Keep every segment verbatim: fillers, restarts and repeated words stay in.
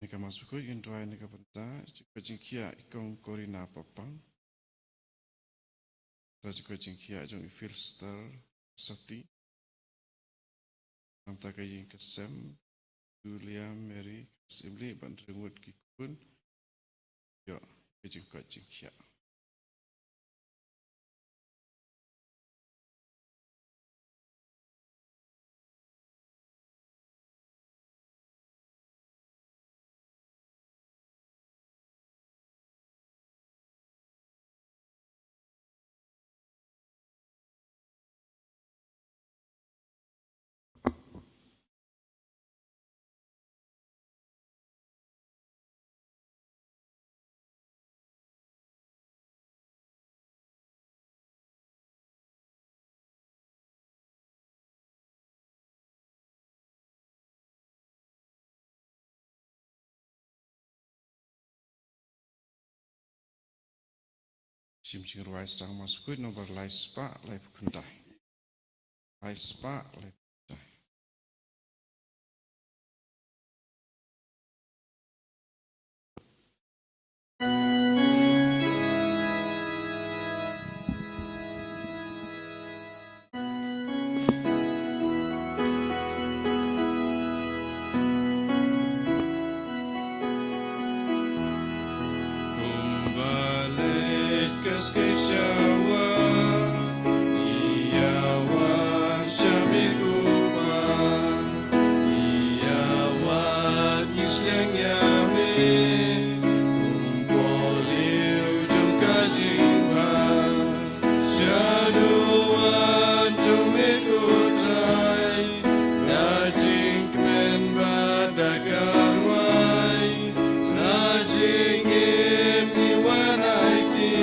Ka Mass Bakhuid ngin duwai na ka bynta jingkoit jingkhiah i Kong Corina Papang. Ka jingkoit jingkhiah jong i Filster Sati. Nangta ka ïing ka sem, Julia Mary, ka Syiem Lee, bad Ringwood ki khun. Ïoh, ka jingkoit jingkhiah. Shim shingrwai sdang Mass Bakhuid nombar lai spah laiphew khyndai. Lai spah laiphew khyndai. Kumba leit ka skei shawa, ïa wan sha me ko Pa, ïa wad ngi sliang ïa me, kum u pohliew jong ka jingbha. Shaduh wan jong me ko Trai, da jingkmen bad da ka rwai, da jingim ngi wan aiti,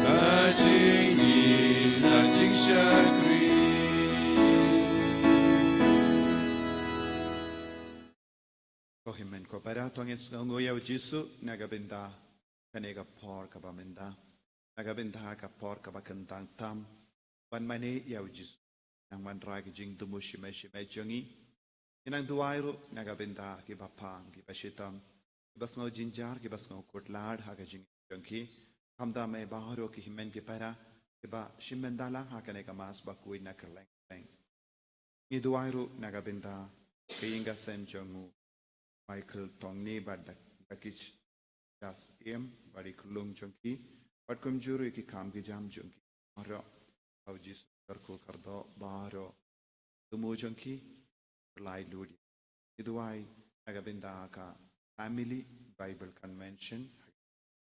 da jingïeit, da jingshakri. Ko hynmen ko para, to ngin sngewnguh ïa u Jisu na ka bynta kane ka por kaba mynta. Na ka bynta ka por kaba kyntang tam ban mane ïa u Jisu. Nang wanrah ki jingthmu shimei shimei jong ngi. Ngi nang duwai ruh na ka bynta kiba pang kiba shitom, kiba sngew jynjar, kiba sngew kut lad ha ka jingim jong ki. Khamtam ïa baroh ki hynmen ki para kiba shim bynta lang ha kane ka Mass Bakhuid na kylleng kylleng. Ngi duwai ruh na ka bynta ka ïing ka sem jong u Michael Tongne bad da, da ki, da ki syiem bad i khyllung jong ki, bad kumjuh ruh ki kam ki jam jong ki. Baroh, ha u Jisu kyrkhu kyrdoh baroh thmu jong ki, pynlait lut. Ngi duwai na ka bynta ka Family Bible Convention,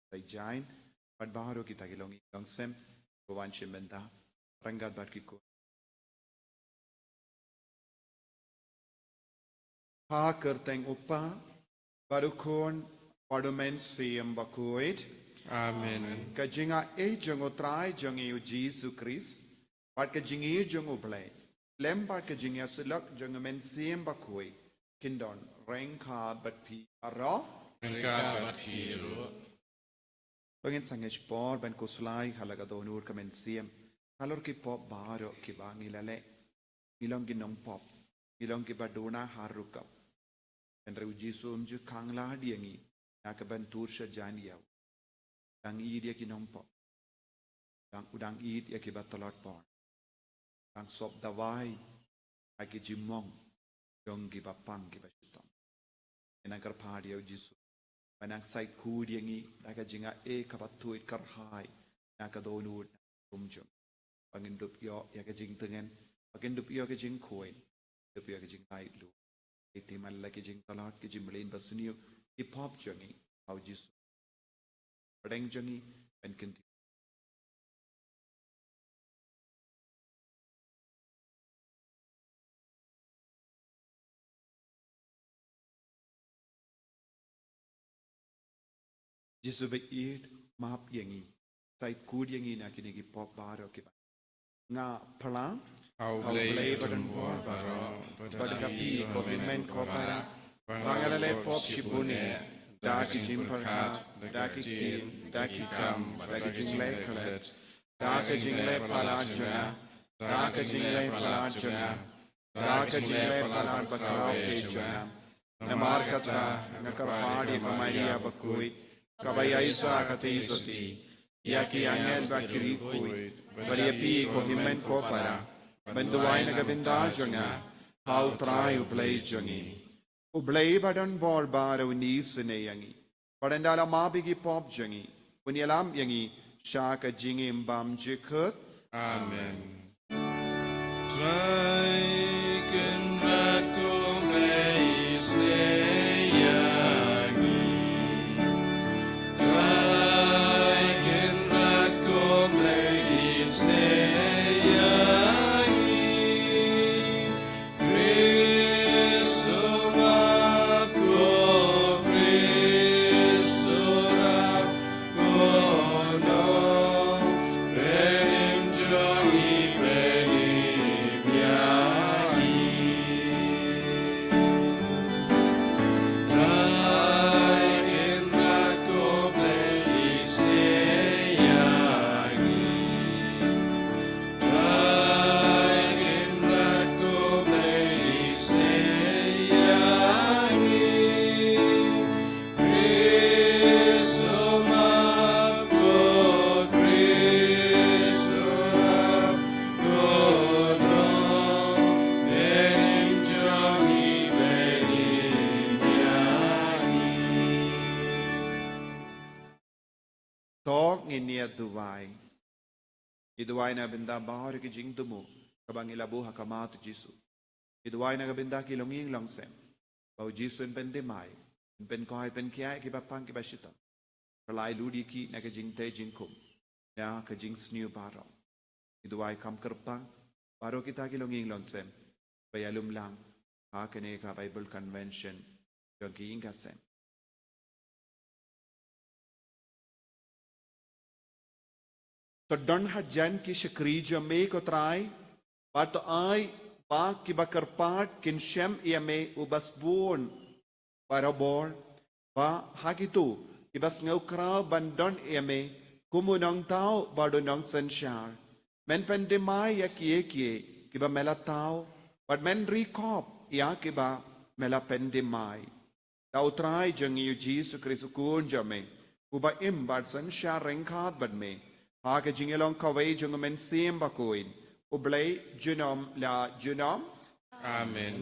Saitjaiñ, bad baroh kita ki longïing longsem, ba wan shim bynta ryngkat bad ki khun. Ha ka kyrteng u Kpa, bad u Khun, bad u Mynsiem Bakhuid. Amen. Ka jingaiei jong u Trai jong ngi u Jisu Khrist, bad ka jingïeit jong u Blei, lem bad ka jingïasyllok jong u Mynsiem Bakhuid, kin don ryngkat bad phi baroh. Ryngkat bad phi ruh. To ngin sa ngeit por ban khuslai ha la ka dohnud ka mynsiem halor ki pop baroh kiba ngi la leh. Ngi long ki nongpop, ngi long kiba duna ha rukom. Hynrei u Jisu um ju khang lad ïa ngi na ka ban tur sha jan ïa u. Dang ïeit ïa ki nongpop. Dang, u dang ïeit ïa kiba tlot por. Dang sop dawai ha ki jingmong jong kiba pang kiba shitom. Ngi nang kyrpad ïa u Jisu ba nang sait khuid ïa ngi da ka jingaiei kaba tuid kyrhai na ka dohnud na ka kum jong. Ba ngin dup ïoh ïa ka jingtngen, ba ngin dup ïoh ka jingkhuid, dup ïoh ka jinglaitluid. Aiti man la ki jingtlot, ki jingmlien basniew, ki pop jong ngi, ha u Jisu. Pdeng jong ngi, ban kyntiew. Jisu ba ïeit, map ïa ngi. Sait khuid ïa ngi na kine ki pop baroh kiba nga phla. Ha u Blei badonbor baroh, bad ha phi ko hynmen ko para, ba nga la leh pop shibun eh, da ki jingpyrkhat, da ki ktien, da ki kam, da ki jingleh klet, da ka jingleh palat jong nga, da ka jingleh palat jong nga, da ka jingleh palat bakhraw eh jong nga. Namar kata nga kyrpad ïa ka Maria bakhuid, kaba ïaishah katei sotti, ïa ki angel bad ki riewkhuid, bad ïa phi ko hynmen ko para, ban duwai na ka bynta jong nga ha U Trai U Blei jong ngi. U Blei ba don bor baroh un isynei ïa ngi, bad un da la map ïa ki pop jong ngi, un ïalam ïa ngi sha ka jingim bymjukut. Amen. Trai Kynrad ko Blei isynei ïa ngi. Trai Kynrad ko Blei isynei ïa ngi. Khrist u map ko, Khrist u rap ko, nongpynim jong ngi, pynim ïa ngi. Trai Kynrad ko Blei isynei ïa ngi. To ngin ïa duwai. Ngi duwai na ka bynta baroh ki jingthmu kaba ngi la buh ha khmat U Jisu. Ngi duwai na ka bynta ki longïing longsem, ba U Jisu un pynthymmai, un pynkhiah, pynkhiah ïa kiba pang kiba shitom. Pynlait lut ïa ki na ka jingtei jingkhum, na ka jingsniew baroh. Ngi duwai kham kyrpang baroh kita ki longïing longsem ba ïalum lang ha kane ka Bible Convention jong ki ïing ka sem. To don hajan ki shakri jong me ko Trai, bad to ai ba kiba kyrpad kin shem ïa me uba sbun barabor, ba ha kito kiba sngew khraw ban don ïa me kum u nongthaw bad u nongsynshar, men pynthymmai ïa kiei kiei kiba me la thaw, bad men ri khop ïa kiba me la pynthymmai. Da U Trai jong ngi U Jisu Khrist U Khun jong me, uba im bad synshar ryngkat bad me ha ka jingïalong kawei jong U Mynsiem Bakhuid, U Blei junom la junom. Amen.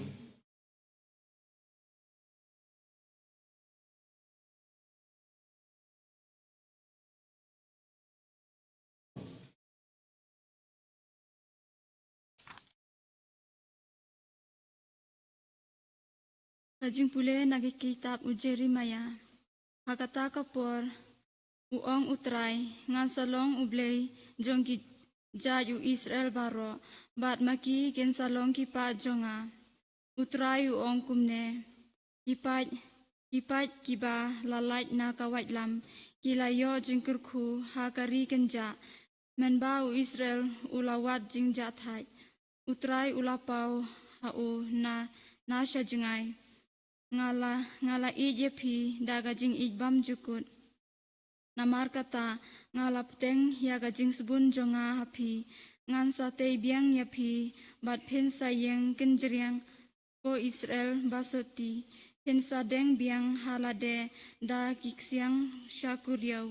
Ka jingpule na ka kitab u Jeremiah. Ha kata ka por, u ong U Trai, ngan sa long U Blei jong ki jait u Israel baroh, bad ma ki kin sa long ki paid jong nga. U Trai u ong kumne: Ki paid, ki paid kiba la lait na ka waitlam, ki la ïoh jingkyrkhu ha ka ri kynjah, mynba u Israel u la wad jingjahthait. U Trai u la paw ha u na, na sha jngai. Nga la, nga la ïeit ïa phi da ka jingïeit bymjukut. Namar kata, nga la bteng ïa ka jingsbun jong nga ha phi. Ngan sa tei biang ïa phi, bad phin sa ïeng kynjriang, ko Israel basotti. Phin sa deng biang ha lade da ki ksiang shakuriaw,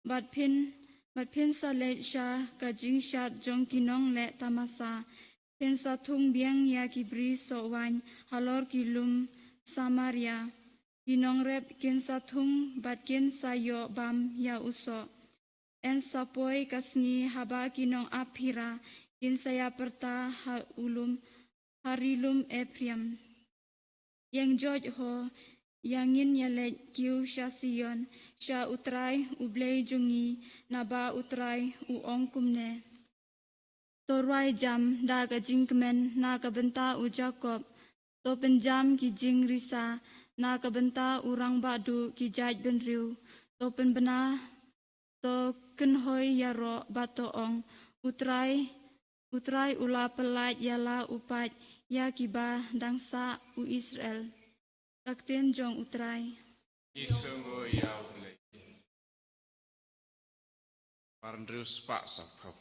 bad phin, bad phin sa leit sha ka jingshad jong ki nongleh tamasa. Phin sa thung biang ïa ki bri soh waiñ halor ki lum Samaria. Ki nongrep kin sa thung bad kin sa ïoh bam ïa u soh. Yn sa poi ka sngi haba ki nongap phira kin sa ïa pyrta ha u lum, ha ri lum Ephraim. Ïeng joit ho, ïa ngin ïa leit kiew sha Sion, sha U Trai U Blei jong ngi, naba U Trai u ong kumne: To rwai jam da ka jingkmen na ka bynta u Jakob. To pynjam ki jingrisa na ka bynta u rangbah duh ki jaitbynriew. To pynbna, to kynhoi ïaroh bad to ong: U Trai, U Trai u la pyllait ïa la u paid ïa kiba dang sah, u Israel. Ka ktien jong U Trai. Ngi sngewnguh ïa U Blei. Arphew hynriew spah saphew.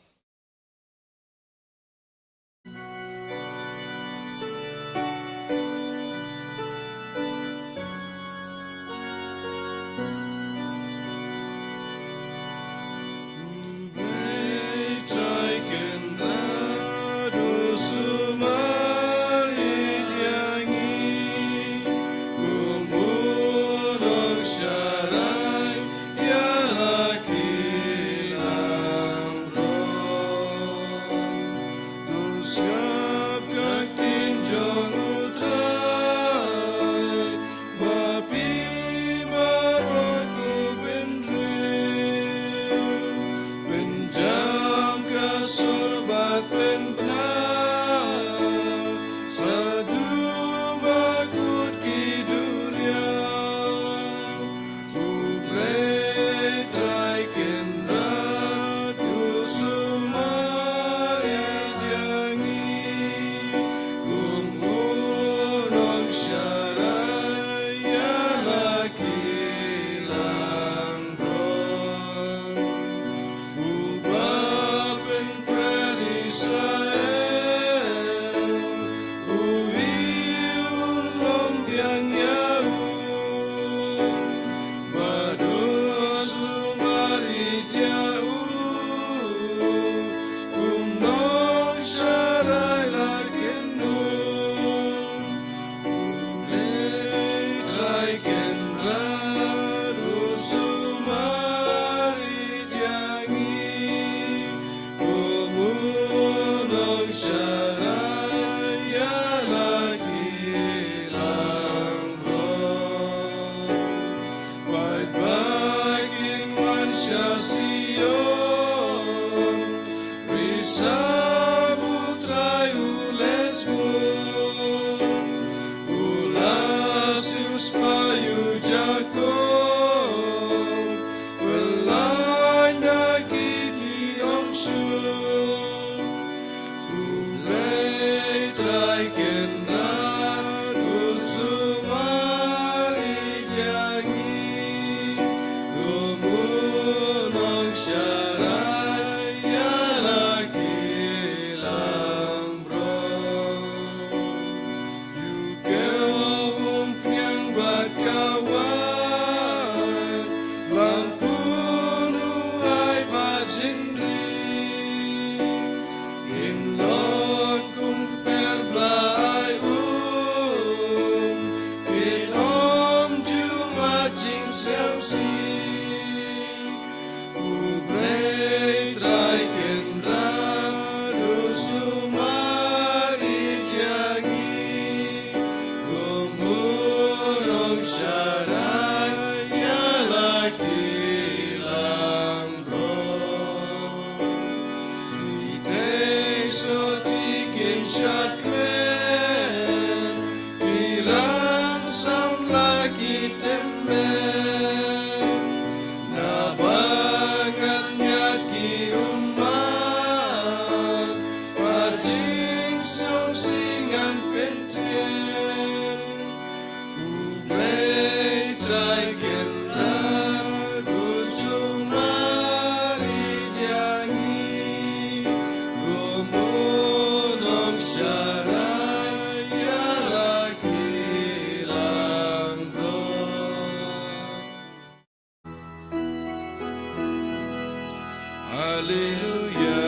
Haleluya,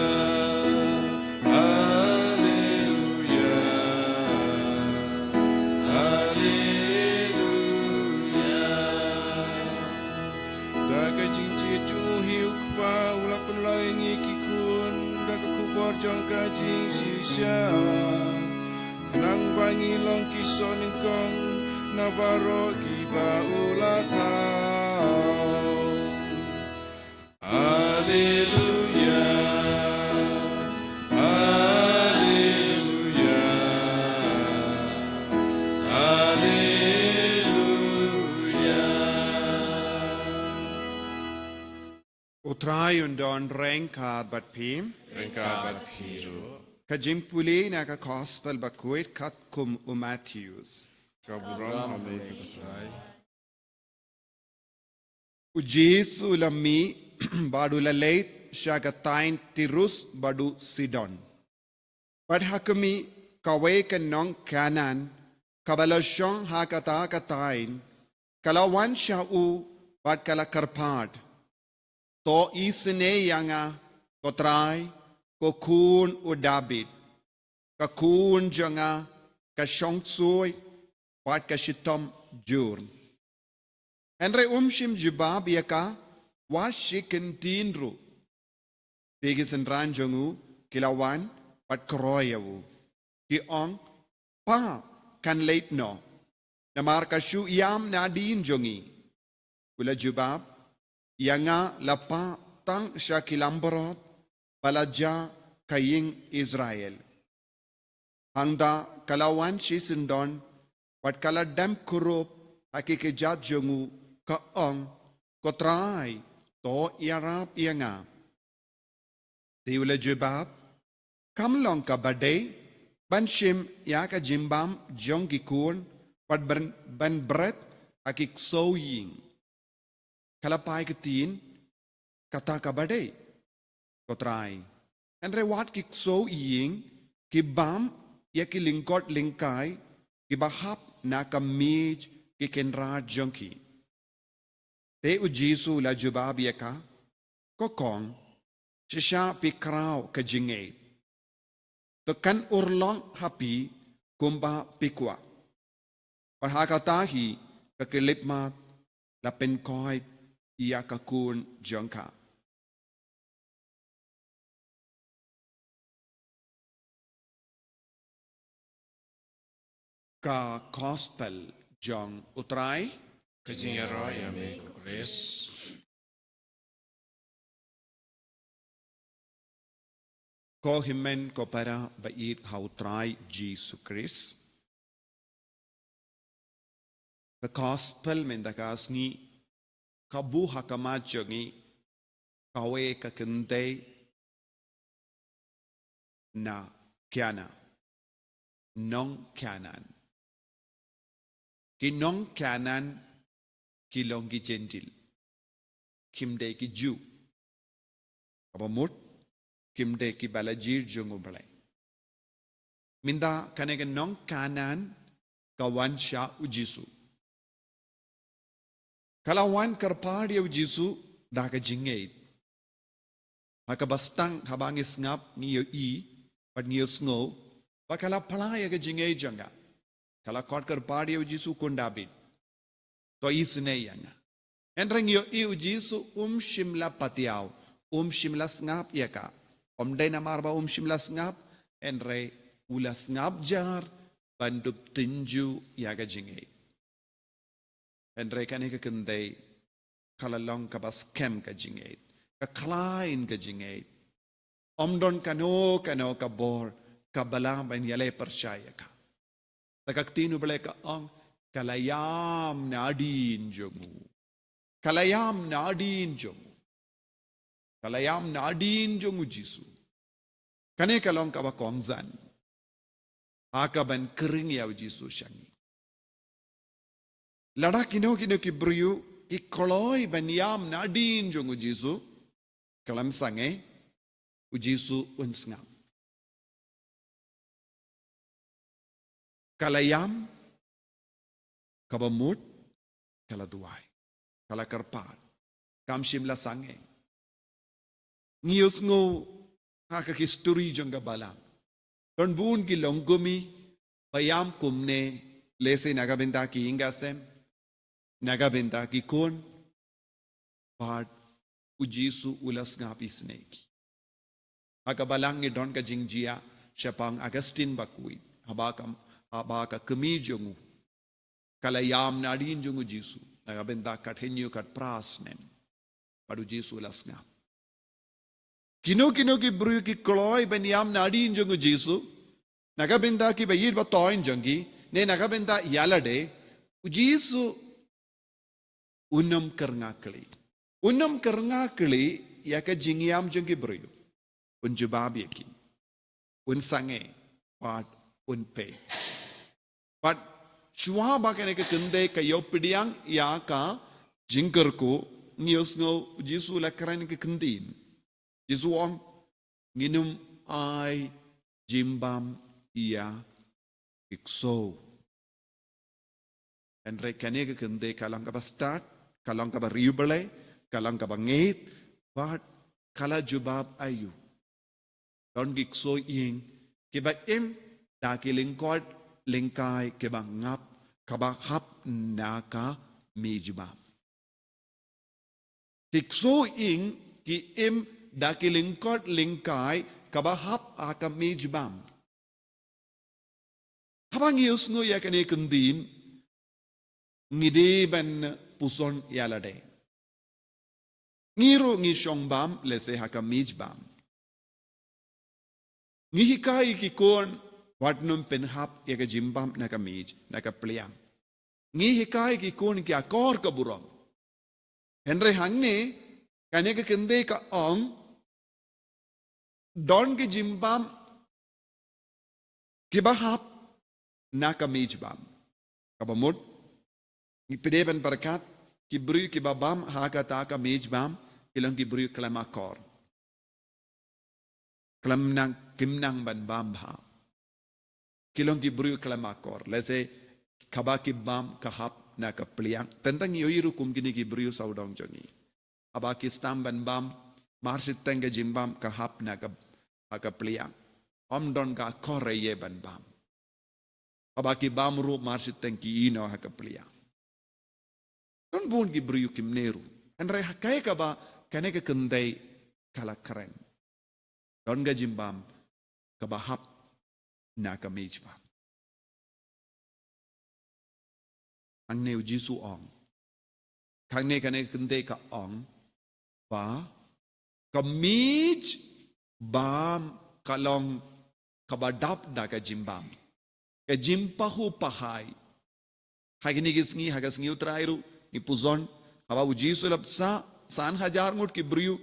haleluya, haleluya. Da ka jingjia jong u Kpa u la pynlong ïa ngi ki khun da ka khubor jong ka jingshisha. Khnang ba ngi long ki soh nyngkong na baroh kiba u la thaw. Haleluya, haleluya, haleluya. U Trai un don ryngkat bad phi. Ryngkat bad phi ruh. Ka jingpule na ka Gospel bakhuid katkum u Mathaios. Ka burom ha me ko Trai. U Jisu u la mih bad u la leit sha ka thaiñ Tirus bad u Sidon. Bad ha khmih, kawei ka nong Kanaan kaba la shong ha kata ka thaiñ ka la wan sha u bad ka la kyrpad, "To isynei ïa nga, ko Trai, ko khun u Dabid. Ka khun jong nga ka shong suid bad ka shitom jur." Hynrei um shym jubab ïa ka wat shi kyntien ruh. Te ki synran jong u ki la wan bad kyroi ïa u, ki ong, "Pa, kan leit noh, namar ka shu ïam nadien jong ngi." U la jubab, "Ïa nga la pah tang sha ki langbrot ba la jia ka ïing Israel." Hangta ka la wan shisyndon bad ka la dem kurup ha ki kjat jong u, ka ong, "Ko Trai, to ïarap ïa nga." Te u la jubab, "Kam long kaba dei ban shim ïa ka jingbam jong ki khun bad ban, ban bret ha ki ksew ïing?" Ka la phai ktien, "Kata kaba dei, ko Trai. Hynrei wat ki ksew ïing ki bam ïa ki lyngkot lyngkai kiba hap na ka miej ki kynrad jong ki." Te u Jisu u la jubab ïa ka, "Ko kong, shisha phi khraw ka jingngeit. To kan urlong ha phi kumba phi kwah." Bad ha kata hi ka khyllipmat la pynkoit ïa ka khun jong ka. Ka Gospel jong u Trai. Ka jingïaroh ïa me ko Khrist. Ko hynmen ko para ba ïeit ha u Trai Jisu Khrist. Ka Gospel mynta ka sngi ka buh ha khmat jong ngi kawei ka kynthei na Kana, nong Kanaan. Ki nong Kanaan ki long ki Jentil, kim dei ki Jiw. Kaba mut, kim dei ki ba la jied jong U Blei. Mynta kane ka nong Kanaan ka wan sha u Jisu. Ka la wan kyrpad ïa u Jisu da ka jingngeit. Ha kaba sdang haba ngi sngap ngi ïohi bad ngi ïohsngew ba ka la phla ïa ka jingngeit jong ka. Ka la khot kyrpad ïa u Jisu, "Khun Dabid, to isynei ïa nga." Hynrei ngi ïohi u Jisu um shym la patiaw, um shym la sngap ïa ka. Ym dei namar ba um shym la sngap, hynrei u la sngap jar ban dup tynjuh ïa ka jingngeit. Hynrei kane ka kynthei ka la long kaba skhem ka jingngeit, ka khlaiñ ka jingngeit. Ym don kano kano ka bor kaba lah ban ïaleh pyrshah ïa ka. Te ka ktien U Blei ka ong, ka la ïam nadien jong u. Ka la ïam nadien jong u. Ka la ïam nadien jong u Jisu. Kane ka long kaba kongsan ha kaban khring ïa u Jisu sha ngi. Lada kino kino ki briew ki kloi ban ïam nadien jong u Jisu, khlem sangeh, u Jisu un sngap. Ka la ïam, kaba mut, ka la duwai, ka la kyrpad, kam shym la sangeh. Ngi ïohsngew ha ka histori jong ka balang. Don bun ki longkmie ba ïam kumne, lehse na ka bynta ki ïing ki sem, na ka bynta ki khun, bad u Jisu u la sngap isynei. Ha ka balang ngi don ka jingjia shaphang Augustine bakhuid, haba ka, haba ka kmie jong u ka la ïam nadien jong u Jisu na ka bynta khathynñiew khatphra snem, bad u Jisu u la sngap. Kino kino ki briew ki kloi ban ïam nadien jong u Jisu na ka bynta kiba ïeit ba thoiñ jong ki, ne na ka bynta ïa lade, u Jisu un ym kyrngakli. Un ym kyrngakli ïa ka jingïam jong ki briew. Un jubab ïa ki. Un sangeh bad un peit. Bad shuwa ba kane ka kynthei ka ïoh pdiang ïa ka jingkyrkhu, ngi ïohsngew u Jisu u la kren ka ktien. Jisu u ong, ngin ym ai jingbam ïa ki ksew. Hynrei kane ka kynthei ka long kaba stad, ka long kaba riewblei, ka long kaba ngeit, bad ka la jubab aïu. Don ki ksew ïing kiba im da ki lyngkot lyngkai kiba ngap, kaba hap na ka meiñ bam. Ki ksew ïing ki im da ki lyngkot lyngkai kaba hap ha ka meiñ bam. Haba ngi ïohsngew ïa kane ka ktien, ngi dei ban pyrshang ïa lade. Ngi ruh ngi shong bam lehse ha ka meiñ bam. Ngi hikai ki khun wat nym pynhap ïa ka jingbam na ka meiñ, na ka pliang. Ngi hikai ki khun ki akor ka burom. Hynrei hangne, kane ka kynthei ka ong, don ki jingbam kiba hap na ka meiñ bam. Kaba mut, ngi pdiang ban pyrkhat, ki briew kiba bam ha kata ka meiñ bam ki long ki briew khlem akor. Khlem nang, kim nang ban bam bha. Ki long ki briew khlem akor. Lehse kaba ki bam ka hap na ka pliang. Tang tang ïohi ruh kum kine ki briew sawdong jong ngi. Haba ki sdang ban bam, marshiteng ka jingbam ka hap na ka, ha ka pliang. Ym don ka akor ïa ban bam. Haba ki bam ruh marshiteng ki ïehnoh ha ka pliang. Don bun ki briew kim neh ruh. Hynrei ha kaei kaba kane ka kynthei ka la kren. Don ka jingbam kaba hap na ka meiñ bam. Hangne u Jisu u ong. Hangne kane ka kynthei ka ong ba ka meiñ bam ka long kaba dap da ka jingbam. Ka jingpahuh pahai. Ha kine ki sngi, ha ka sngi U Trai ruh, ngi pyrshang, haba u Jisu u la bsa, san hajar ngut ki briew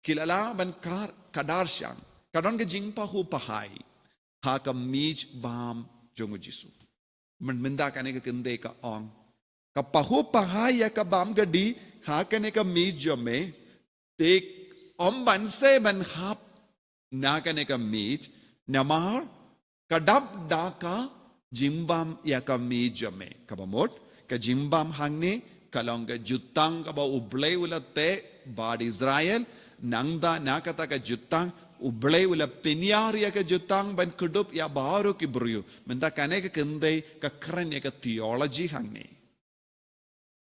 ki la lah ban kar, ka darshan, ka don ka jingpahuh pahai ha ka meiñ bam jong u Jisu. Myn, mynta kane ka kynthei ka ong, ka pahuh pahai ïa ka bam ka dih ha kane ka meiñ jong me, te ym ban sngewbha ban hap na kane ka meiñ, namar ka dap da ka jingbam ïa ka meiñ jong me. Kaba mut, ka jingbam hangne ka long ka jutang kaba U Blei u la teh bad Israel. Nangta na kata ka jutang U Blei u la pynïar ïa ka jutang ban kdup ïa baroh ki briew. Mynta kane ka kynthei ka kren ïa ka theology hangne.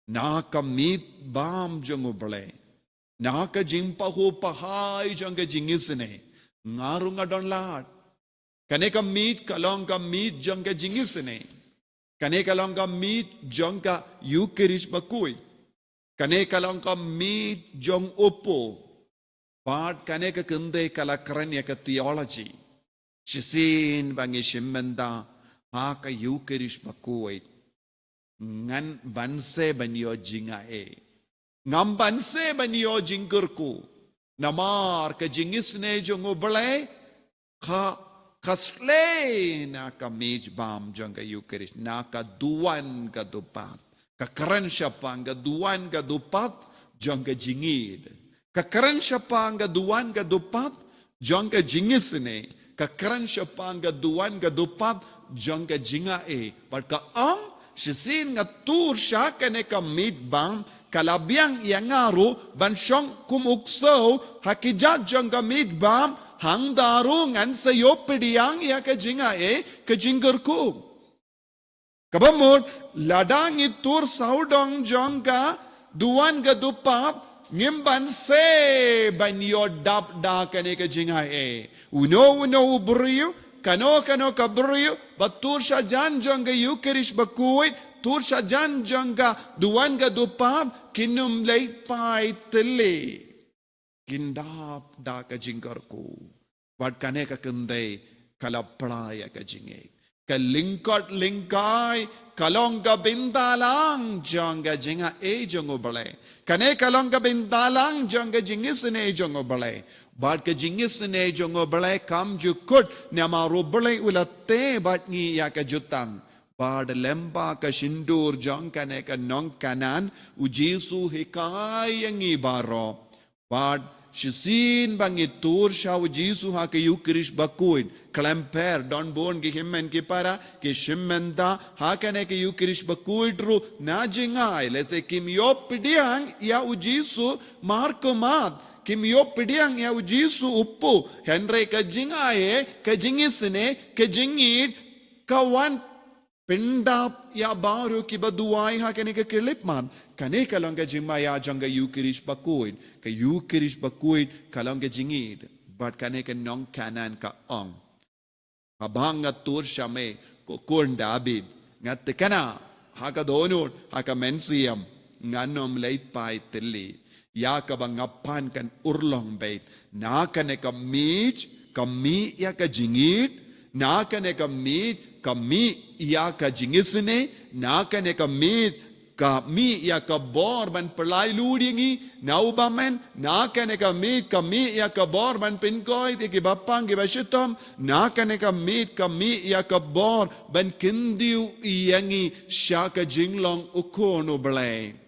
Na ka meiñ bam jong U Blei, na ka jingpahuh pahai jong ka jingisynei, nga ruh nga don lad. Kane ka meiñ ka long ka meiñ jong ka jingisynei. Kane ka long ka meiñ jong ka Eucharist bakhuid. Kane ka long ka meiñ jong U Blei. Bad kane ka kynthei ka la kren ïa ka theology. Shisien ba ngi shim mynta ha ka Eucharist bakhuid, ngam ban sngewbha ban ïoh jingai. Ngam ban sngewbha ban ïoh jingkyrkhu. Namar ka jingisynei jong U Blei ka, ka sleh na ka meiñ bam jong ka Eucharist, na ka duwan ka dupat. Ka kren shaphang ka duwan ka dupat jong ka jingïeid. Ka kren shaphang ka duwan ka dupat jong ka jingisynei. Ka kren shaphang ka duwan ka dupat jong ka jingai. Bad ka ong, shisien nga tur sha kane ka meiñ bam, Ka la biang ïa nga ruh ban shong kum u ksew ha ki jait jong ka miej bam, hangta ruh ngan sa ïoh pdiang ïa ka jingai, ka jingkyrkhu. Kaba mut, lada ngi tur sawdong jong ka duwan ka dupap, ngim banse ban ïoh dap da kane ka jingai. Uno uno u briew, kano kano ka briew ba tur shajan jong ka Ïukharist Bakhuid, tur shajan jong ka duwan ka dupap, kin ym leit phai tylli. Kin dap da ka jingkyrkhu. Bad kane ka kynthei ka la pynlait ïa ka jingngeit. Ka lyngkot lyngkai ka long ka bynta lang jong ka jingai jong U Blei. Kane ka long ka bynta lang jong ka jingisynei jong U Blei. Bad ka jingisynei jong U Blei kam ju kut namar U Blei u la teh bad ngi ïa ka jutang. Bad lyngba ka shyntur jong kane ka nong Kanaan, U Jisu hikai ïa ngi baroh. Bad shisien ba ngi tur sha U Jisu ha ka Ïukharist Bakhuid, khlem pher, don bun ki hynmen ki para ki shim bynta ha kane ka Ïukharist Bakhuid ruh na jingai, lehse kim ïoh pdiang ïa U Jisu markhmat, kim ïoh pdiang ïa U Jisu u Kpu, hynrei ka jingai, ka jingisynei, ka jingïeid ka wan pyndap ïa baroh kiba duwai ha kane ka khyllipmat. Kane ka long ka jingmaïa jong ka Ïukharist Bakhuid. Ka Ïukharist Bakhuid ka long ka jingïeid. Bad kane ka nong Kanaan ka ong, haba nga tur sha me ko khun Dabid, nga thikna ha ka dohnud, ha ka mynsiem, ngan ym leit phai tylli. Ïa kaba nga pan kan urlong beit. Na kane ka miej ka mih ïa ka jingïeid. Na kane ka miej ka mih ïa ka jingisynei. Na kane ka miej ka mih ïa ka bor ban pynlait lut ïa ngi na u bymman. Na kane ka miej ka mih ïa ka bor ban pynkhuid ïa kiba pang kiba shitom. Na kane ka miej ka mih ïa ka bor ban kyntiew ïa ngi sha ka jinglong u khun U Blei.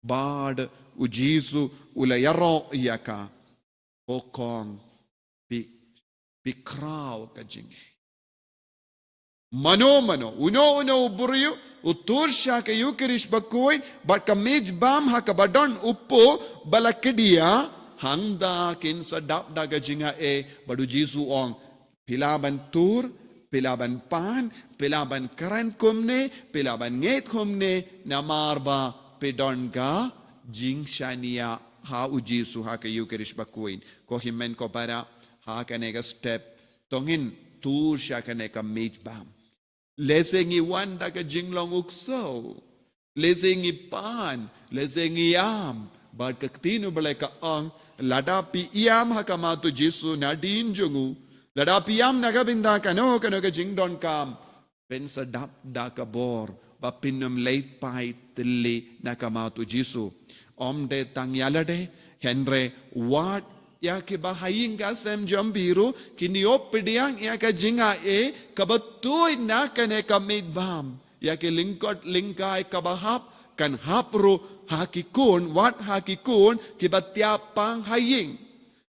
Bad U Jisu u la ïaroh ïa ka, "Ko kong, phi, phi khraw ka jingngeit." Mano mano, uno uno u briew u tur sha ka Ïukharist Bakhuid bad ka miej bam ha kaba don u Kpu ba la kdiah, hangta kin sa dap da ka jingai, bad U Jisu u ong, "Phi lah ban tur, phi lah ban pan, phi lah ban kren kumne, phi lah ban ngeit kumne, namar ba phi don ka jingshaniah ha U Jisu ha ka Ïukharist Bakhuid." Ko hynmen ko para, ha kane ka step, to ngin tur sha kane ka miej bam. Lehse ngi wan da ka jinglong u ksew. Lehse ngi pan, lehse ngi ïam. Bad ka ktien U Blei ka ong, lada phi ïam ha khmat U Jisu nadien jong u, lada phi ïam na ka bynta kano kano ka jingdonkam, phin sa dap da ka bor ba phin ym leit phai tylli na khmat U Jisu. Ym dei tang ïa lade, hynrei wat ïa kiba ha ïing ha sem jong phi ruh kin ïoh pdiang ïa ka jingai kaba tuid na kane ka miej bam. Ïa ki lyngkot lyngkai kaba hap kan hap ruh ha ki khun, wat ha ki khun kiba thiah pang ha ïing.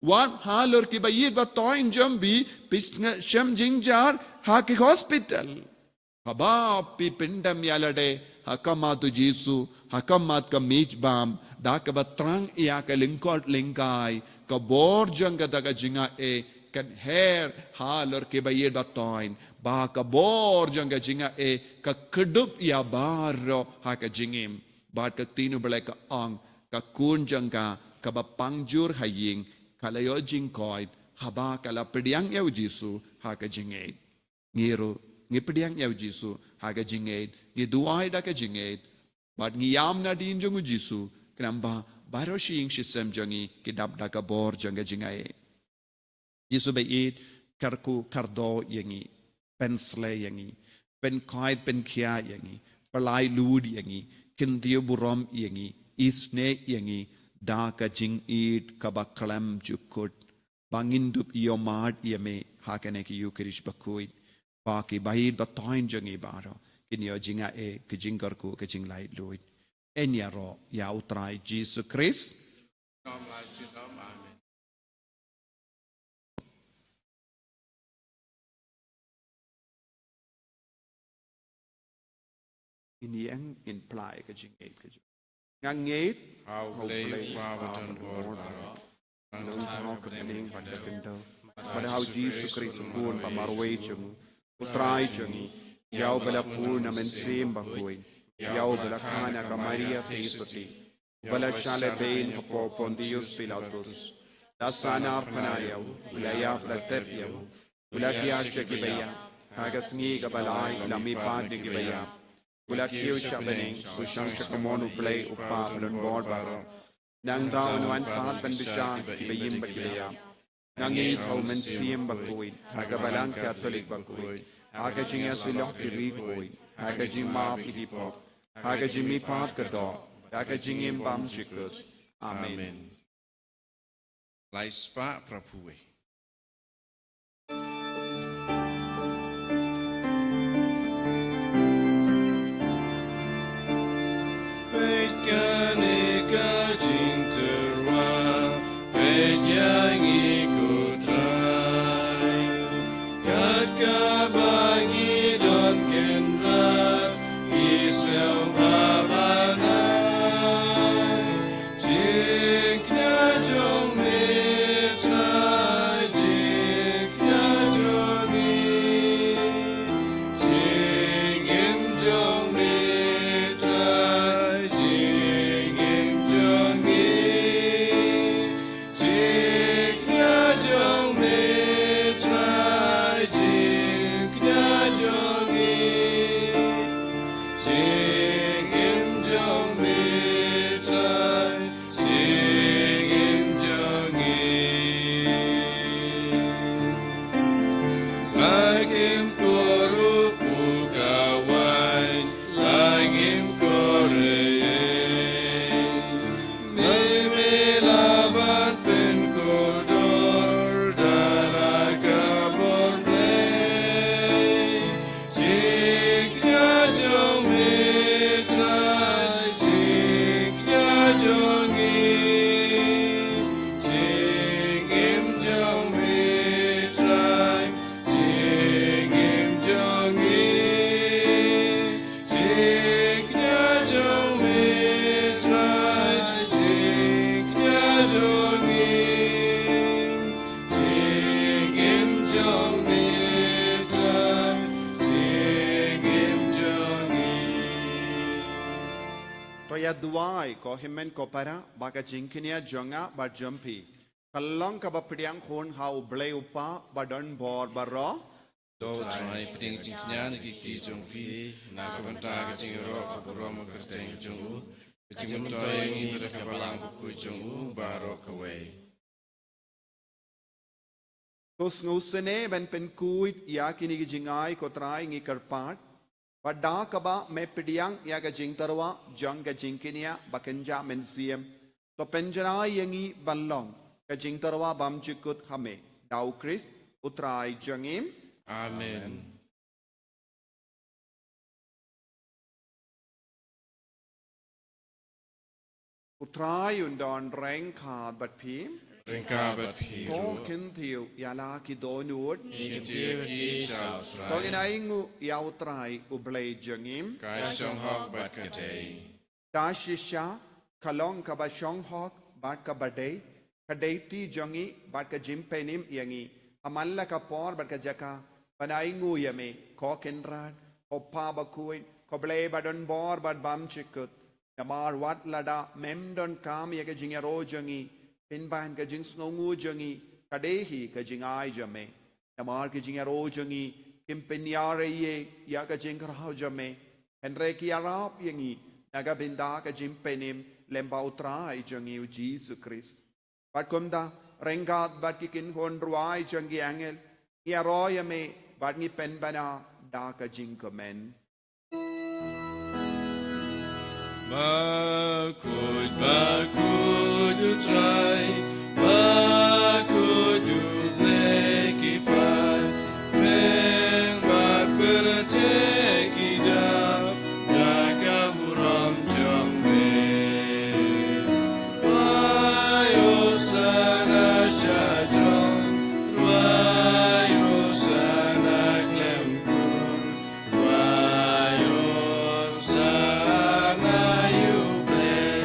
Wat halor kiba ïeit ba thoiñ jong phi, phi sngewsih shem jynjar ha ki hospital. Haba phi pyndem ïa lade ha khmat U Jisu, ha khmat ka miej bam, da kaba thrang ïa ka lyngkot lyngkai, ka bor jong kata ka jingai kan her halor kiba ïeit ba thoiñ, ba ka bor jong ka jingai ka kdup ïa baroh ha ka jingim. Bad ka ktien U Blei ka ong, ka khun jong ka kaba pang jur ha ïing ka la ïoh jingkoit haba ka la pdiang ïa U Jisu ha ka jingngeit. Ngi ruh ngi pdiang ïa U Jisu ha ka jingngeit, ngi duwai da ka jingngeit, bad ngi ïam nadien jong U Jisu, khnang ba baroh shi ïing shi sem jong ngi ki dap da ka bor jong ka jingai. Jisu ba ïeit, kyrkhu kyrdoh ïa ngi, pynsleh ïa ngi, pynkhuid pynkhiah ïa ngi, pynlait lut ïa ngi, kyntiew burom ïa ngi, isynei ïa ngi da ka jingïeit kaba khlem jukut. Ba ngin dup ïohmad ïa me ha kane ka Ïukharist Bakhuid, ba kiba ïeit ba thoiñ jong ngi baroh kin ïoh jingai, ka jingkyrkhu, ka jinglait lut. Yn ïaroh ïa U Trai Jisu Khrist. Amen. Ngin ïeng, ngin pynlait ka jingngeit ka jong Nga ngeit ha U Blei U Kpa ba don bor baroh, ba nongthoh ka bneng bad ka khyndew, bad ha U Jisu Khrist U Khun ba marwei jong U Trai jong ngi, ïa uba la pur na Mynsiem Bakhuid, ïa uba la kha na ka Maria theisotti, uba la shah lehbeiñ hapoh Pontius Pilatus, la sahnarphna ïa u, u la ïap, la tep ïa u, u la khia sha kiba ïap, ha ka sngi kaba lai u la mihpat na kiba ïap, u la kiew sha bneng, u shong sha kamon U Blei U Kpa ba don bor baroh. Nangta un wan pat ban bishar kiba im bad kiba ïap. Nga ngeit ha U Mynsiem Bakhuid, ha ka Balang Katholik bakhuid, ha ka jingïasyllok ki riewkhuid, ha ka jingmap ïa ki pop, ha ka jingmihpat ka doh, ha ka jingim bymjukut. Amen. Amen. Lai spah phra phew wei. Peit kane ka jingtyrwa, peit ïa ngi ko Trai. Kat kaba ngi don kynrad, ngi sngewbha ban ai jingkñia jong me Trai, jingkñia jong ngi. Jingim jong me Trai, jingim jong ngi. Jingkñia jong me Trai, jingkñia jong ngi. Jingim jong me Trai, jingim jong ngi. La ngim kyrkhu ka waiñ, la ngim kyrkhu. Me, me la ban pynkordor da la ka bor Blei. Jingkñia jong me Trai, jingkñia jong ngi. Jingim jong me Trai, jingim jong ngi. Jingkñia jong me Trai, jingkñia jong ngi. Jingim jong me Trai, jingim jong ngi. To ïa duwai ko hynmen ko para ba ka jingkñia jong nga bad jong phi kan long kaba pdiang khun ha U Blei U Kpa ba don bor baroh. To Trai, pdiang jingkñia na ki kti jong phi na ka bynta ka jingïaroh ka burom ka kyrteng jong u, ka jingmyntoi ïa ngi na ka Balang Bakhuid jong u baroh kawei. To sngewsynei ban pynkhuid ïa kine ki jingai ko Trai, ngi kyrpad. Bad da kaba me pdiang ïa ka jingtyrwa jong ka jingkñia ba kynja mynsiem, to pynjngai ïa ngi ban long ka jingtyrwa bymjukut ha me. Da U Khrist U Trai jong ngi. Amen. U Trai un don ryngkat bad phi. Ryngkat bad phi ruh. Ko kyntiew ïa la ki dohnud. Ngi kyntiew ïa ki sha U Trai. To ngin ainguh ïa U Trai U Blei jong ngi. Ka shong hok bad ka dei. Ta shisha ka long kaba shong hok bad kaba dei, ka dei ti jong ngi bad ka jingpynim ïa ngi ha man la ka por bad ka jaka ban ainguh ïa me, ko Kynrad, ko Pa Bakhuid, ko Blei ba don bor bad bymjukut. Namar wat lada mem donkam ïa ka jingïaroh jong ngi, pynban ka jingsngewnguh jong ngi ka dei hi ka jingai jong me. Namar ka jingïaroh jong ngi kim pynïarap ïa ka jingkhraw jong me, hynrei ki ïarap ïa ngi na ka bynta ka jingpynim lem bad U Trai jong ngi U Jisu Khrist. Bad kumta, ryngkat bad ki kynhun rwai jong ki angel, ngi ïaroh ïa me bad ngi pynbna da ka jingkmen. Bakhuid, bakhuid U Trai, bakhuid U Blei ki paidbah bad pyrthei ki dap da ka burom jong me. Wai Hosana sha throne, wai Hosana khlem kur, wai Hosana ïa U Blei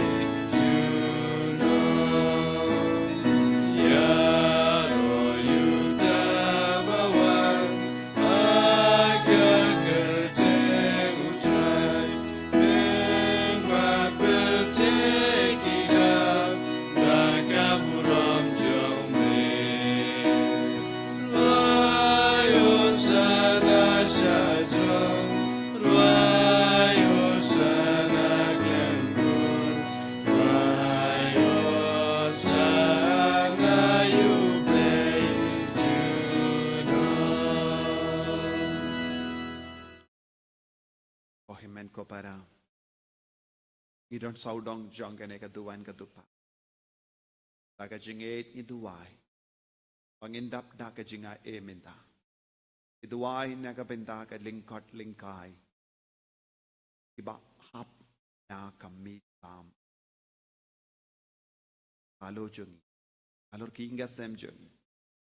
Ko para, ngi don sawdong jong kane ka duwan ka dupa. Da ka jingngeit ngi duwai ba ngin dap da ka jingai mynta. Ngi duwai na ka bynta ka lyngkot lyngkai kiba hap na ka mih tam halor jong ngi, halor ki ïing ki sem jong ngi,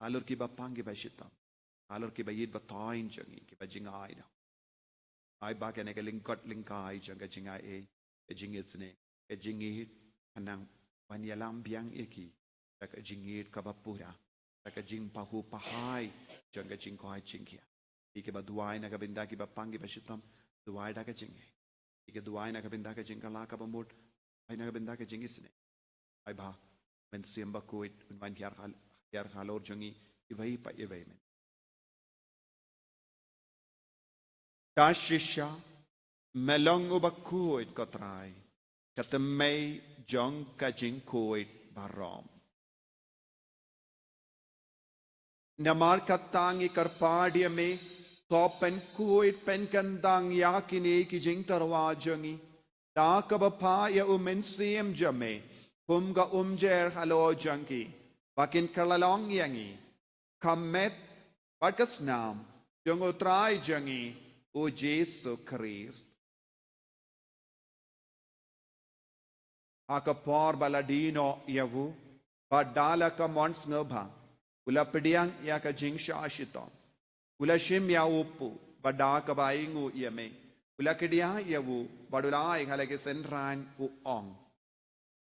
halor kiba pang kiba shitom, halor kiba ïeit ba toiñ jong ngi, kiba jingai da. Ai ba kane ka lyngkot lyngkai jong ka jingai, ka jingisynei, ka jingngeit, ka nang ban ïalam biang ïa ki da ka jingngeit kaba pura, da ka jingpahuh pahai jong ka jingkoit jingkhiah. Ïa kiba duwai na ka bynta kiba pang kiba shitom, duwai da ka jingngeit. Ïa ki duwai na ka bynta ka jingkylla kaba mut, ai na ka bynta ka jingisynei. Ai ba Mynsiem Bakhuid un wan hiar hal-, hiar halor jong ngi iwei pa iwei mynta. Ka shisha, me long uba khuid ko Trai, ka tymmen jong ka jingkhuid baroh. Namar kata ngi kyrpad ïa me, to pynkhuid pynkyndang ïa kine ki jingtyrwa jong ngi da kaba phah ïa u Mynsiem jong me kum ka umjer halor jong ki, ba kin kylla long ïa ngi ka met bad ka snam jong u Trai jong ngi u Jisu Khrist. Ha ka por ba la die noh ïa u, bad da la ka mon sngewbha, u la pdiang ïa ka jingshah shitom. U la shim ïa u kpu, bad da kaba ainguh ïa me, u la kdiah ïa u, bad u la ai ha la ki synran, u ong: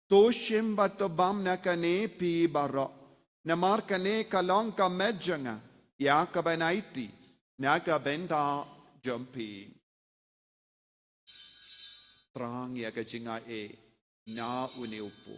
To shim bad to bam na kane phi baroh, namar kane ka long ka met jong nga ïa kaban aiti na ka bynta jong phi. Thrang ïa ka jingai na une u kpu.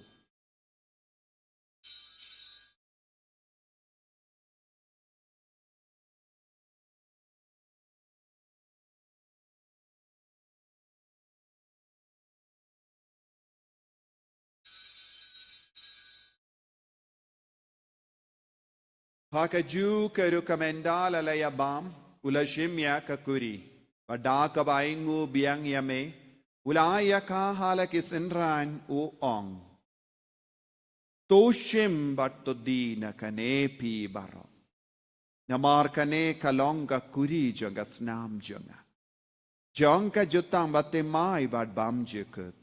Ha kajuh ka rukom ynda la la ïa bam, u la shim ïa ka kuri, bad da kaba ainguh biang ïa me, u la ai ïa ka ha la ki synran, u ong: To shim bad to die na kane phi baroh, namar kane ka long ka kuri jong ka snam jong nga, jong ka jutang bathymmai bad bymjukut,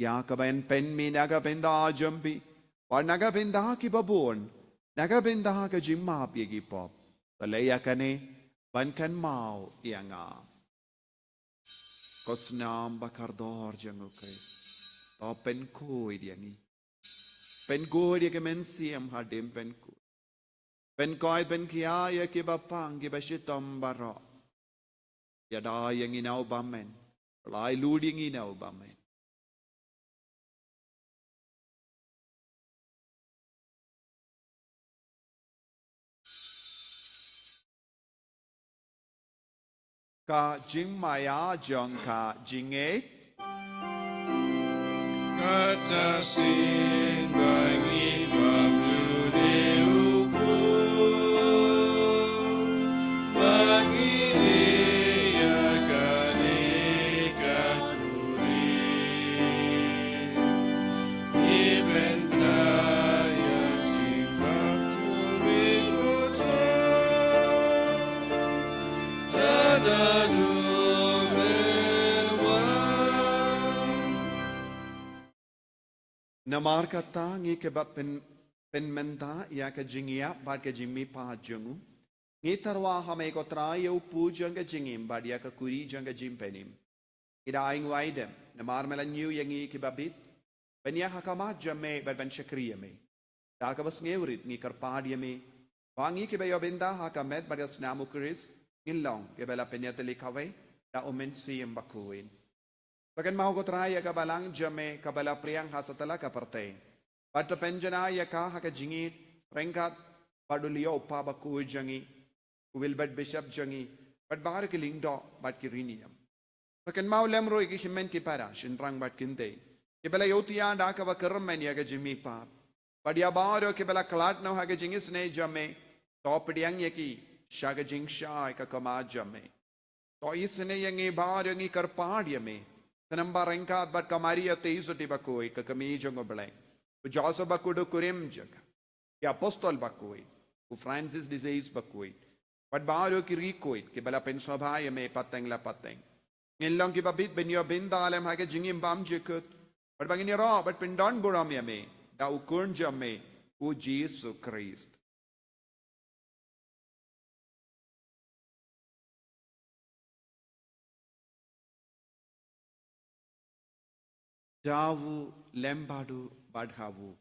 ïa kaban pynmih na ka bynta jong phi bad na ka bynta kiba bun, na ka bynta ka jingmap ïa ki pop. To leh ïa kane ban kynmaw ïa nga. Ko snam ba kordor jong u Khrist, to pynkhuid ïa ngi. Pynkhuid ïa ki mynsiem hadien pynkhuid. Pynkhuid pynkhia ïa kiba pang kiba shitom baroh. Ïada ïa ngi na u bymmen. Pynlait lut ïa ngi na u bymmen. Ka jingmaïa jong ka jingngeit. Kata sien ba ngi bam lune u kpu, ba ngi die ïa kane ka kuri. Ngi bynta ïa jingpang jong me ko Trai. Namar kata ngi kiba pyn, pynmynta ïa ka jingïap bad ka jingmihpat jong u, ngi tyrwa ha me ko Trai ïa u kpu jong ka jingim bad ïa ka kuri jong ka jingpynim. Ngi da ainguh aidem namar me la ñiew ïa ngi kiba bit ban ïaid ha khmat jong me bad ban shakri ïa me. Da kaba sngewrit ngi kyrpad ïa me ba ngi kiba ïoh bynta ha ka met bad ka snam u Khrist ngin long kiba la pynïatylli kawei da u Mynsiem Bakhuid. To kynmaw ko Trai ïa ka balang jong me kaba la pdiang ha satlak ka pyrthei, bad to pynjanai ïa ka ha ka jingïeit ryngkat bad u Leo u Papa bakhuid jong ngi, u Wilbert Bishop jong ngi, bad baroh ki lyngdoh bad ki riewniam. To kynmaw lem ruh ïa ki hynmen ki para, shynrang bad kynthei, kiba la ïohthiah da kaba kyrmen ïa ka jingmihpat, bad ïa baroh kiba la khlad noh ha ka jingisynei jong me, to pdiang ïa ki sha ka jingshai ka khmat jong me. To isynei ïa ngi baroh, ngi kyrpad ïa me, Synshar ryngkat bad ka Maria Theisotti bakhuid, ka kmie jong U Blei, u Joseph bakhuid u kurim jong ka, ki apostol bakhuid, u Francis de Sales bakhuid, bad baroh ki riewkhuid kiba la pynsngewbha ïa me pateng la pateng. Ngin long kiba bit ban ïoh bynta lem ha ka jingim bymjukut, bad ba ngin ïaroh bad pyndonburom ïa me da u Khun jong me, u Jisu Khrist. Da u lem bad u bad ha u,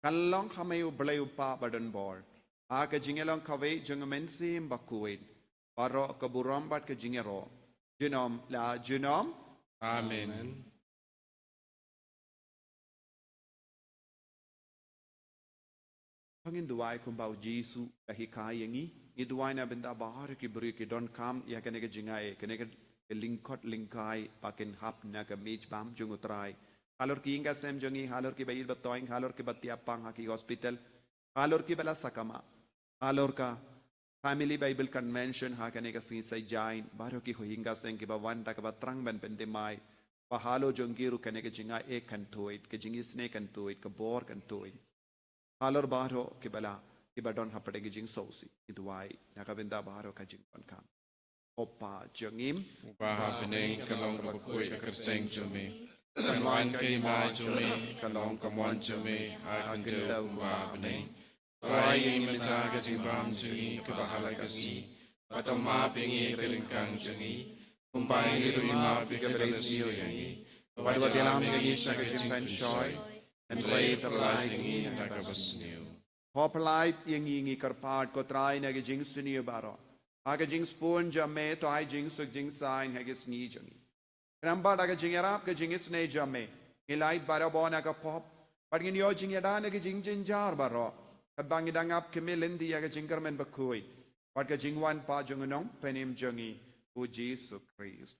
kan long ha me U Blei U Kpa badonbor, ha ka jingïalong kawei jong U Mynsiem Bakhuid, baroh ka burom bad ka jingïaroh, junom la junom. Amen. Ngin duwai kumba u Jisu u la hikai ïa ngi. Ngi duwai na bynta baroh ki briew ki donkam ïa kane ka jingai, kane ka lyngkot lyngkai ba kin hap na ka mih bam jong U Trai. Halor ki ïing ki sem jong ngi, halor kiba ïeit ba toiñ, halor kiba thiah pang ha ki hospital, halor kiba la sakma, halor ka Family Bible Convention ha kane ka sngi Saitjaiñ, baroh ki huhing ka seng kiba wan da kaba thrang ban pynthymmai ba halor jong ki ruh kane ka jingai kan tuid, ka jingisynei kan tuid, ka bor kan tuid. Halor baroh kiba la, kiba don hapdeng ka jingsngewsih, ngi duwai na ka bynta baroh ka jingdonkam. Ko Pa jong ngi uba ha bneng, ka long kaba khuid ka kyrteng jong me. Kan wan ka hima jong me, kan long ka mon jong me ha ka khyndew kumba ha bneng. Pynlait ïa ngi mynta ka jingbam jong ngi kaba ha la ka sngi, bad to map ïa ngi ka ryngkang jong ngi, kumba ngi ruh ngi map ïa kiba ïasniew ïa ngi. Wat ïalam ïa ngi sha ka jingpynshoi, hynrei to pynlait ïa ngi na kaba sniew. To pynlait ïa ngi, ngi kyrpad ko Trai, na ka jingsniew baroh, ha ka jingsbun jong me to ai jingsuk jingsaiñ ha ka sngi jong ngi. Khnang ba da ka jingïarap ka jingisynei jong me, ngin lait barabor na ka pop, bad ngin ïoh jingïada na ka jingjynjar baroh, katba ngi dang ap khmih lynti ïa ka jingkyrmen bakhuid bad ka jingwan pat jong U Nongpynim jong ngi, u Jisu Khrist.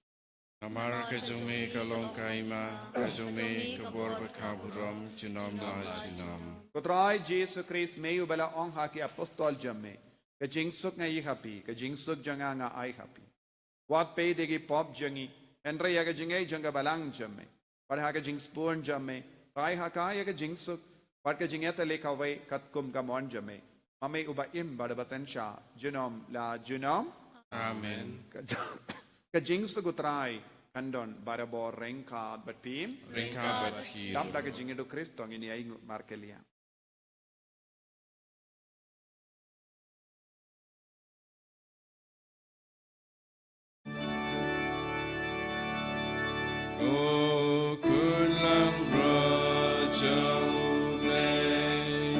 Namar ka jong me ka long ka hima, ka jong me ka bor bad ka burom, junom la junom. Ko Trai Jisu Khrist, me uba la ong ha ki apostol jong me, ka jingsuk nga ïoh ha phi, ka jingsuk jong nga nga ai ha phi. Wat peit ïa ki pop jong ngi, hynrei ïa ka jingngeit jong ka balang jong me. Bad ha ka jingsbun jong me, to ai ha ka ïa ka jingsuk bad ka jingïatylli kawei katkum ka mon jong me, ma me uba im bad uba synshar, junom la junom. Amen. Ka, ka jingsuk u Trai kan don barabor ryngkat bad phi. Ryngkat bad phi. Dap da ka jingïaduh Khrist to ngin ïa ïnguh markylliang. Ko Khun langbrot jong U Blei,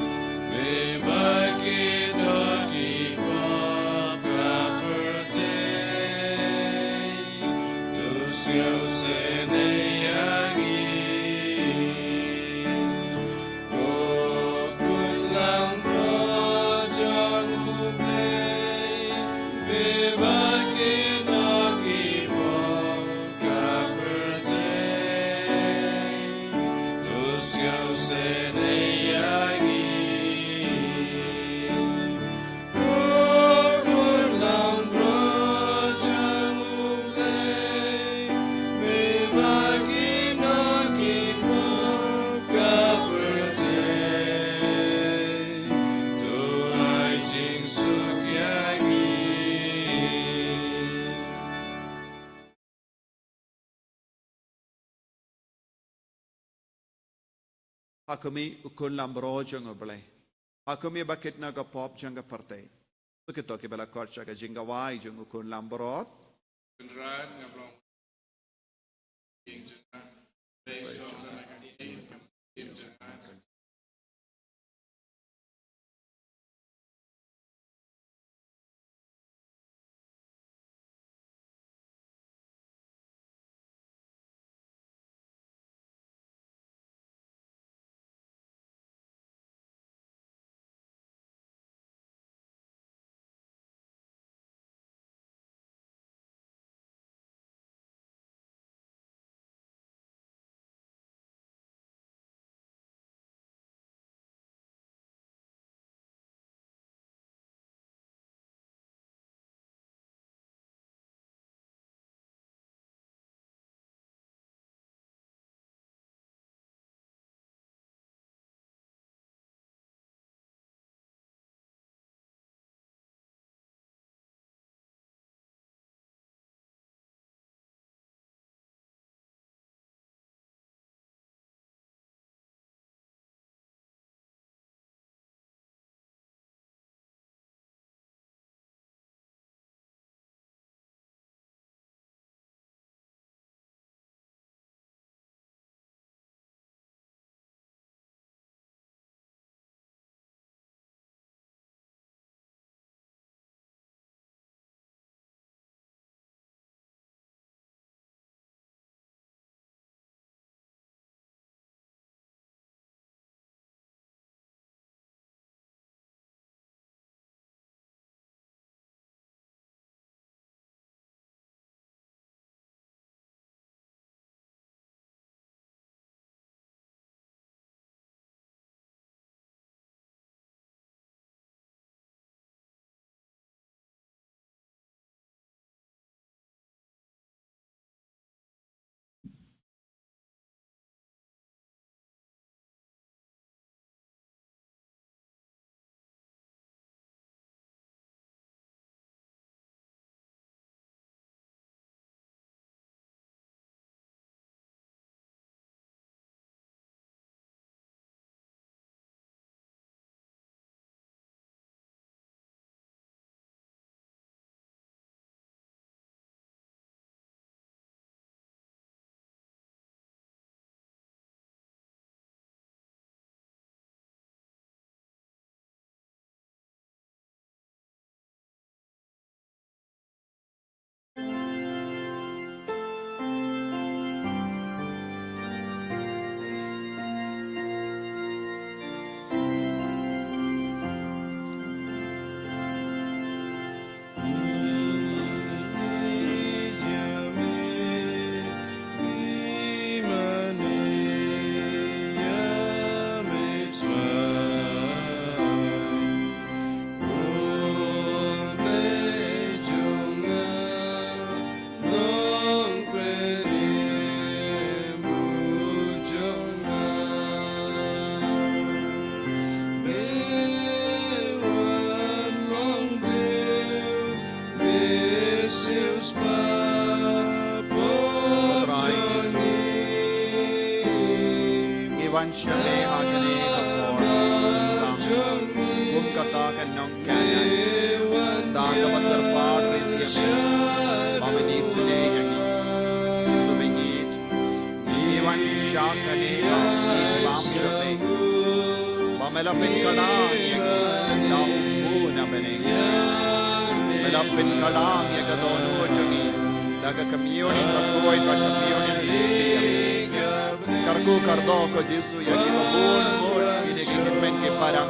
me ba kynnoh ki pop ka pyrthei, to sngewsynei ïa ngi. Ko Khun langbrot jong U Blei, me ba kynnoh ki pop ka pyrthei, to sngewsynei ïa ngi. Ha khmih, ko Khun langbrot jong U Blei. Ha khmih, ba kynnoh ka pop jong ka pyrthei. To kito kiba la khot sha ka jingkhawai jong ko Khun langbrot. Sha me ha kane ka por, kum kata ka nongkynnoh, da kaba kyrpad rit ïa me ba men isynei ïa ngi. Jisu, ba ngi, ngi wan sha kane ka ïing bam jong me, ba me la pynkylla ïa ngi da u khun na bneng. Me la pynkylla ïa ka dohnud jong ngi da ka communion, ka khuid bad ka communion, ka ïing. Kyrkhu kyrdoh ko Jisu ïa kiba bun bun, kine ki hynmen ki para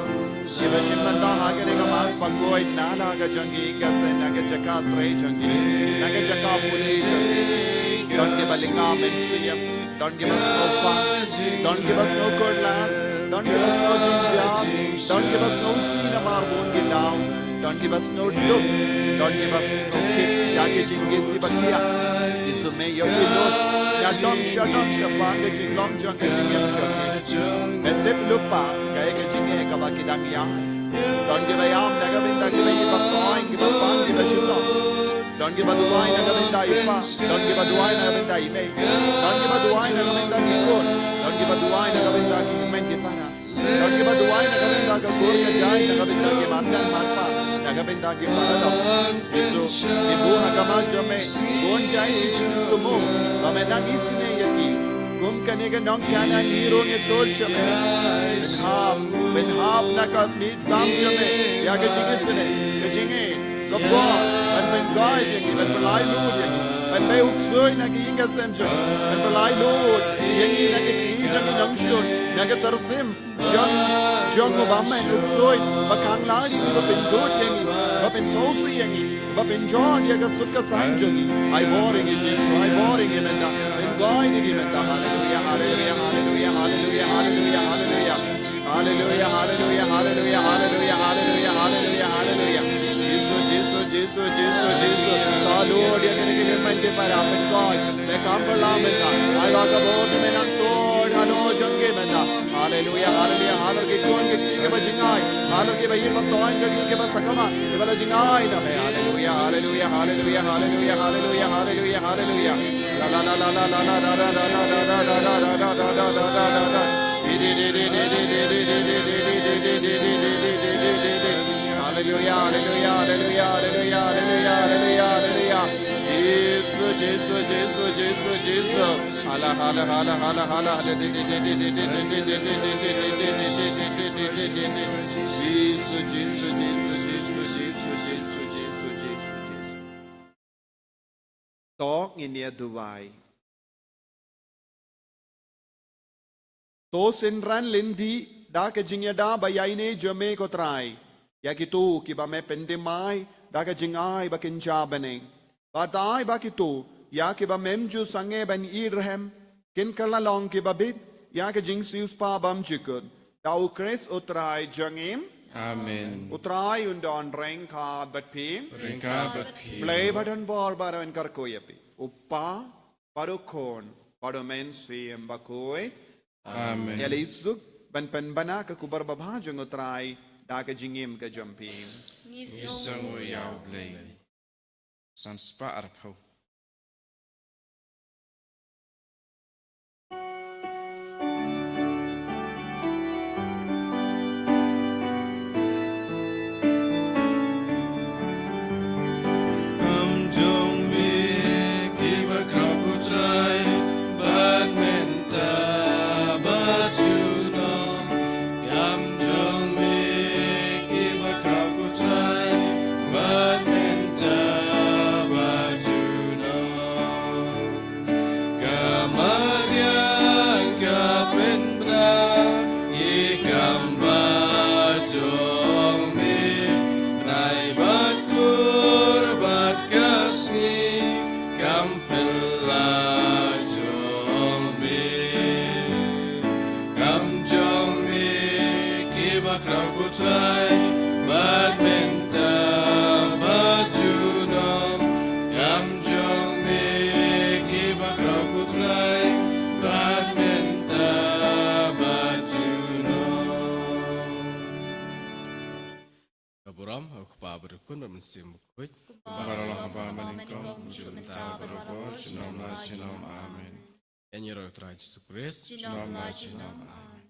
kiba shim bynta ha kane ka Mass bakhuid na la ka jong ki ïing ka sem, na ka jaka trei jong ki, na ka jaka pule jong ki. Don kiba lynga mynsiem, don kiba sngewbha, don kiba sngew kordor, don kiba sngew jynjar, don kiba sngewsih namar bun ki daw, don kiba sngewduk, don kiba sngewkit ïa ki jingkit kiba kiar. Jisu, me ïohi lut, ïa dong sha dong shaphang ka jinglong jong ka jingim jong ki. Me tip lypa kaei ka jingeh kaba ki dang ïaid. Don kiba ïam na ka bynta kiba ïeit, kiba toiñ, kiba pang, kiba shitom. Don kiba duwai na ka bynta i pa, don kiba duwai na ka bynta i mei, don kiba duwai na ka bynta ki khun, don kiba duwai na ka bynta ki hynmen ki para, don kiba duwai na ka bynta ka kur ka jaiñ, na ka bynta ki marjan marpa, na ka bynta ki paralok. Jisu, ngi buh ha ka mat jong me bun jaiñ ki jingthmu ba me nang isynei ïa ki. Kum kane ka nongkynnoh, ngi rung ïa ka dur sha me. Pynhap, pynhap na ka miet bam jong me ïa ka jingisynei, ka jingïeit, ka bor, ban pynguid ïa ngi, ban pynlait luid ïa ngi, ban pynbeit u ksuid na ka ïing ka sem jong ngi, ban pynlait luid ïa ngi na ka kti jong ki nongshun, na ka tyrsim jong, jong u bymman, u ksuid ba khang lad ïa ngi, ba pyndud ïa ngi, ba pynsngewsih ïa ngi, ba pynjot ïa ka suk ka saiñ jong ngi. Ai bor ïa ngi Jisu, ai bor ïa ngi mynta, pynguid ïa ngi mynta. Haleluia, haleluia, haleluia, haleluia, haleluia, haleluia. Haleluia, haleluia, haleluia, haleluia, haleluia, haleluia, haleluia. Jisu, Jisu, Jisu, Jisu, Jisu. Ka lur ïa kine ki hynmen ki para, pynkoit. Me kam pynlong mynta. Ai ba ka bor jong me nang tur halor jong ki mynta. Haleluia, haleluia, halor ki khun ki kti kiba jngai. Halor kiba ïeit ba toiñ jong ki kiba sakma, kiba la jngai na me. Haleluia, haleluia, haleluia, haleluia, haleluia, haleluia, haleluia. Haleluia, haleluia, haleluia, haleluia, haleluia, haleluia. Jisu, Jisu, Jisu, Jisu, Jisu. Hala, hala, hala, hala, hala. Jisu, Jisu, Jisu, Jisu, Jisu, Jisu, Jisu, Jisu, Jisu. To ngin ïa duwai. To synran lynti da ka jingïada ba ïaineh jong me ko Trai ïa kito kiba me pyndem ai da ka jingai ba kynja bneng. Bad ai ba kito ïa kiba mem ju sangeh ban ïeit rhem kin kylla long kiba bit ïa ka jingsiewspah bymjukut. Da U Khrist U Trai jong ngi. Amen. U Trai un don ryngkat bad phi. Ryngkat bad phi. Blei ba don bor baroh un kyrkhu ïa phi. U Kpa, bad U Khun, bad U Mynsiem Bakhuid. Amen. Ïa leit suk ban pynbna ka khubor babha jong U Trai da ka jingim ka jong phi. Ngi sngewnguh ïa U Blei. San spah arphew. Kam jong me kiba khraw ko Trai, bad mynta bad junom. Kam jong me kiba khraw ko Trai, bad mynta bad junom. Ka mariang ka pynbna ïa ki kam ba jong me, bnai bad klur bad ka sngi kam pynlah jong me. Kam jong me kiba khraw ko Trai, bad mynta bad junom. Kam jong me kiba khraw ko Trai, bad mynta bad junom. Ka burom ha U Kpa bad U Khun bad U Mynsiem Bakhuid. Kumba la long ha ba mynnyngkong, mynta bad barabor, junom la junom. Amen. Ïa ngi ruh U Trai Jisu Khrist. Junom la junom. Amen.